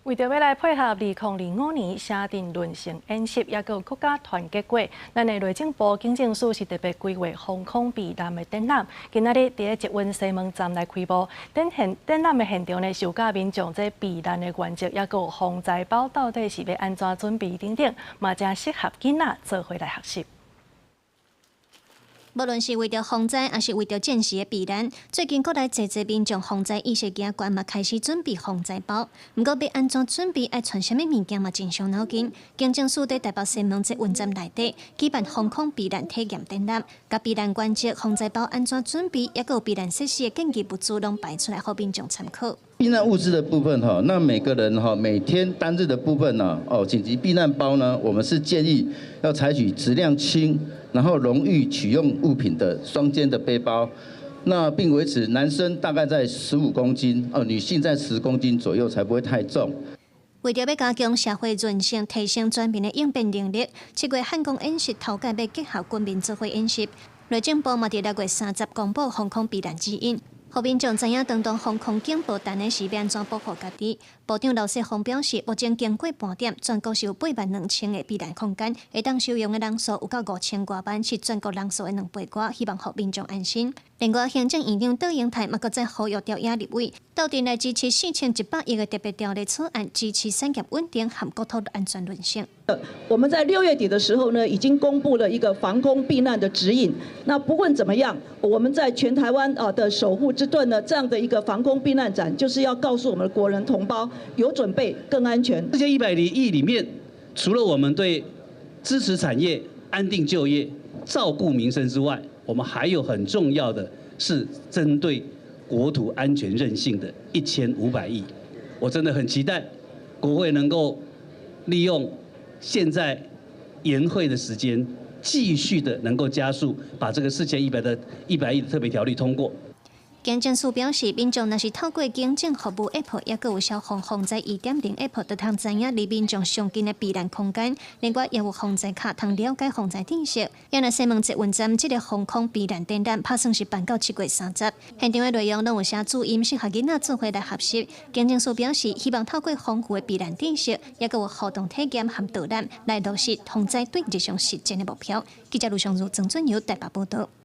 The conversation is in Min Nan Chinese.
為著欲來配合2025年城鎮崙成演習，抑閣有國家團結月，咱的內政部警政署是特別規劃防空避難的展覽。今仔日佇咧捷運西門站來開幕，展現展覽的現場呢，是有教民眾這避難的原則，抑閣有防災包到底是欲按怎準備等等，嘛誠適合囡仔做伙來學習。無論是為著防災，抑是為著戰時的避難，最近國內濟濟民眾防災意識加懸，嘛開始準備防災包。毋過欲按怎準備，愛揣啥物物件嘛真傷腦筋。警政署佇台北西門捷運站內底舉辦防空避難體驗展覽，共避難原則、防災包按怎準備，抑閣有避難設施的緊急物資攏擺出來，予民眾參考。避難物資的部分哈，那每個人哈每天單日的部分呢，哦緊急避難包呢，我們是建議要採取質量輕，然後容易取用物品的雙肩的背包，那並維持男生大概在15公斤，哦女性在10公斤左右，才不會太重。為著欲加強社會韌性，提升全民的應變能力，7月漢光演習頭擺欲結合軍民做伙演習，內政部嘛佇6月30公布防空避難指引，予民眾知影當當防空警報彈的時欲按怎保護家己。部長劉世宏表示，目前經過盤點，全國是有8萬2千个避難空間，會當收容的人數有到5千外萬，是全國人數的2倍外，希望予民眾安心。另外，行政院長卓榮泰嘛閣再呼籲朝野立委鬥陣來支持4100億的特別條例草案，支持產業穩定和國土安全韌性。我們在6月底的時候呢，已經公布了一個防空避難的指引。那不管怎麼樣，我們在全台灣啊的守護之盾呢，這樣的一個防空避難展，就是要告訴我們的國人同胞，有準備更安全。4100億裡面，除了我們對支持產業、安定就業、照顧民生之外，我們還有很重要的是針對國土安全韌性的1500億。我真的很期待國會能夠利用現在延會的時間，繼續的能夠加速把這個四千一百的一百億的特別條例通過。警政署表示，民眾若是透過警政服務 App，抑閣有消防防災2.0 App，就通知影離民眾上近的避難空間。另外，也有防災卡，通了解防災知識。若西門捷運站這个防空避難展覽，拍算是辦到7月30。現場的內容攏有寫注音，適合囡仔做伙來學習。警政署表示，希望透過豐富的避難知識，抑閣有互動體驗和導覽，來落實防災對日常實踐的目標。記者盧尚如、曾俊友台北報導。